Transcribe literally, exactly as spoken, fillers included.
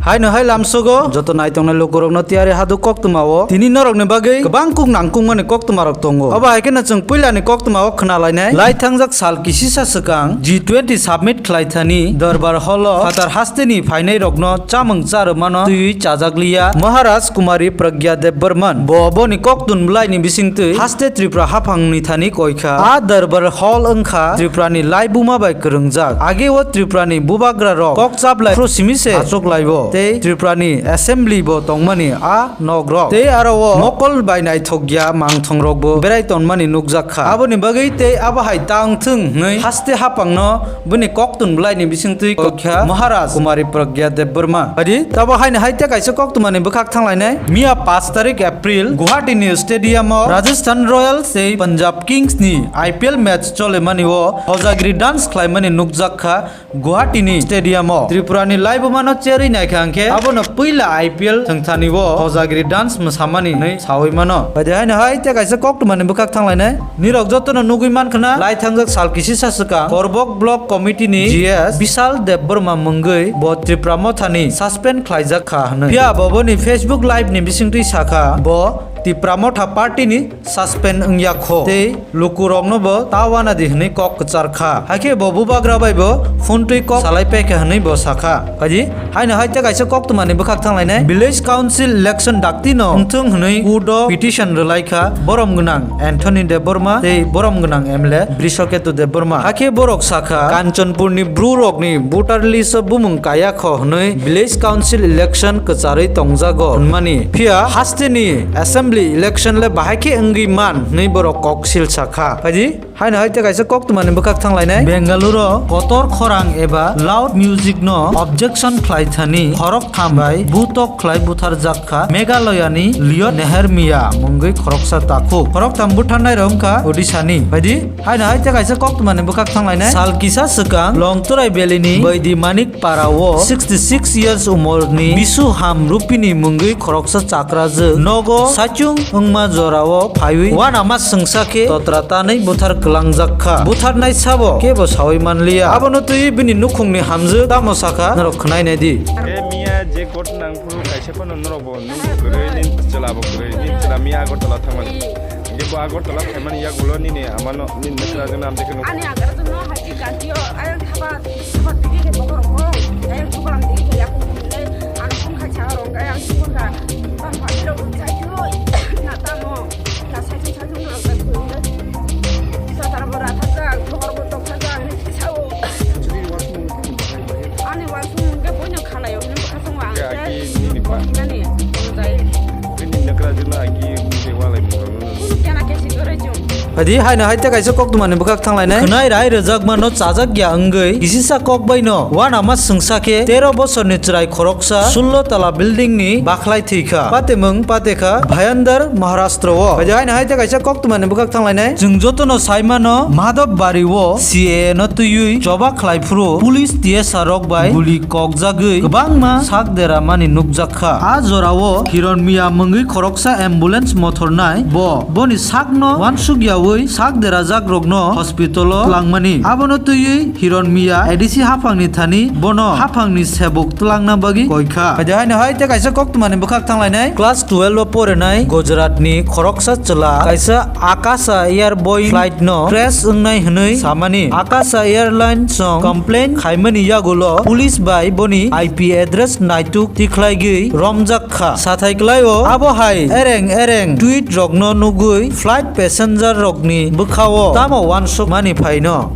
Haino hai lamsogo joto naitongnai lukurokno tiyari hadu koktwmao tini norokni bagwi kwbang kuk nangkukmani koktwmarok tongo. Obo hai kheno chwng puilani koktwmao khna lainai. Lai thangjak sal kisisa swkang G twenty submit khlai thani Dorbar Hall o phatar hasteni phainairokno chamung charwmano twiwi chajakliya Maharaj Kumari Pragya Debbarman. Bo boni koktun bwlaini bisingtwi haste Tripura haphangni thani koikha. A Dorbar Hall wngkha Tripurani laibuma bai kwrwngjak. Age o Tripurani bubagrarok kok chaplai phuru simi se achuklaibo. Tei Tripurani Assembly bo tongmani a nokrok. Tei aro o mokol bai naithokya mangthongrokbo berai tonmani nukjak kha. Aboni bagwi tei abo hai ta wngthwng hwnwi haste haphangno bini koktun bwlaini bisingtwi kokha Maharaj Kumari Pragya Debbarma. Adi tabo haino hai tei kaisa koktwmani bwkhak thanglainai. Miya paanch tarik April Guwahati ni stadium o Rajasthan Royals tei Punjab Kings ni I P L match cholemani o hojagiri dance khlaimani nukjak kha. Guwahati ni stadium o Tripura ni laibuma no cherwi naikha hwnkhe abono puila I P L thwngthani o hojagiri dance mwsamani hwnwi sawi mano. Bai de haino hai tei kaisa koktwmani bwkhak thanglainai. Nirok jotono nugwi mankha na, lai thangjak sal kisisa swkang Korbok Block Committee ni G S Bishal Debbarma mungwi bo Tipra Motha ni suspend khlaijak kha hwnwi. Phiya bo boni Facebook live ni bisingtwi sakha, bo Tipra Motha party ni suspend wngya kho tei lukurokno bo ta wana di hwnwi kok kwchar kha. Hakhe bo bubagra bai bo phone twi kok salai paikha hwnwi bo sakha. Kaji haino hai tei kaisa koktwmani bwkhak thanglainai. Village Council election daktino wngthwng hwnwi court o petition rwlaikha borom gwnang Anthony Debbarma tei borom gwnang M L A Brishaketu Debbarma. Hakhe borok sakha, Kanchanpurni brurokni voter list o bumung kaya kho hwnwi Village Council election kwcharwi tongjago hwnmani. Phiya hasteni Assembly election le bahai khe wngwi man hwnwi borok koksil sakha. Phaidi. Haino hai tei kaisa koktwmani bwkhak thanglainai. Bengaluru o kotor khorang eba loud music no objection khlai thani khoroktham bai butok khlai butharjak kha Meghalaya ni Liyot Nehermiya mungwi khoroksa takhuk. Khoroktham butharnai rok wngkha Odisha ni. Phaidi haino hai tei kaisa koktwmani bwkhak thanglainai. Sal kisa swkang Longtwrai Valley ni Baidi Manik Para o sixty six years umor ni Bisu Ham Rupini mungwi khoroksa chakrajwk nogo saichung wngma jora o phaiwi uanama swngsa khe totra tanwi buthar kwlangjak kha. Butharnai sabo kebo sawi manliya. Abono twiwi bini nukhungni hamjwk tamo sakha norok khwnai nai di. E miya je kot nang phuru kaisa phano norok bo nung kwrwi nini chwla bo kwrwi nini chwla miya Agartala thangmani. Hingke bo Agartala phaimani yagulo nini amano nini nokra jona amtwi khe nukha. Ani Agartala no hai khe ganti o ayang thapa thapa tigi khe bokhorok ko ayang thapa tigi khe yakung le ano phone khai cha rong ayang phone kha tam pha biro chai tho na tamo na sai sai sai rong kai ko le sa tara bora thaka bokhorok ko tok thaka ani sao. Ani wansung hingke boino khalaio hino bwkha songma. Hingke aki nini pa. Nani, nani. Bini nokra jona aki bini walai mungkha. Kunu kena kesi gore jong. Hadi haino hai tei kaisa koktwmani bwkhak thanglainai. Khwnai rai rwjakmano chajak ya wngwi kisisa kok baino uanama swngsa khe tero bosorni chwrai khoroksa sullo tala building ni bakhlai thwikha. Patemung patekha Bhayandar Maharashtra o. Hadi haino hai tei kaisa koktwmani bwkhak thanglainai. Chwng jotono saimano Madhab Bari o C A A no twiwi choba khlai phuru police T S R rok bai guli kokjagwi kwbangma sak deramani nukjak kha. A jorao Hiron Miya mungwi khoroksa ambulance mothornai bo boni sakno uansuk yawi sak derajak rokno hospital o twlangmani. Abono twiwi Hiron Miya A D C haphangni thani bono haphangni sebuk twlangna bagwi koikha. Haino hai tei kaisa koktwmani bwkhak thanglainai. Class twelve o porinai Gujarat ni khoroksa chwla kaisa Akasa Air Boeing flight no crash wngnai hwnwi samani. Akasa Airlines song complain khaimani yagulo police bai boni I P address naituk tikhlaigwi romjak kha. Sathai kwlaio abo hai ereng ereng tweet rokno nugwi flight passenger rokni bwkhao tamo uansukmani phaino.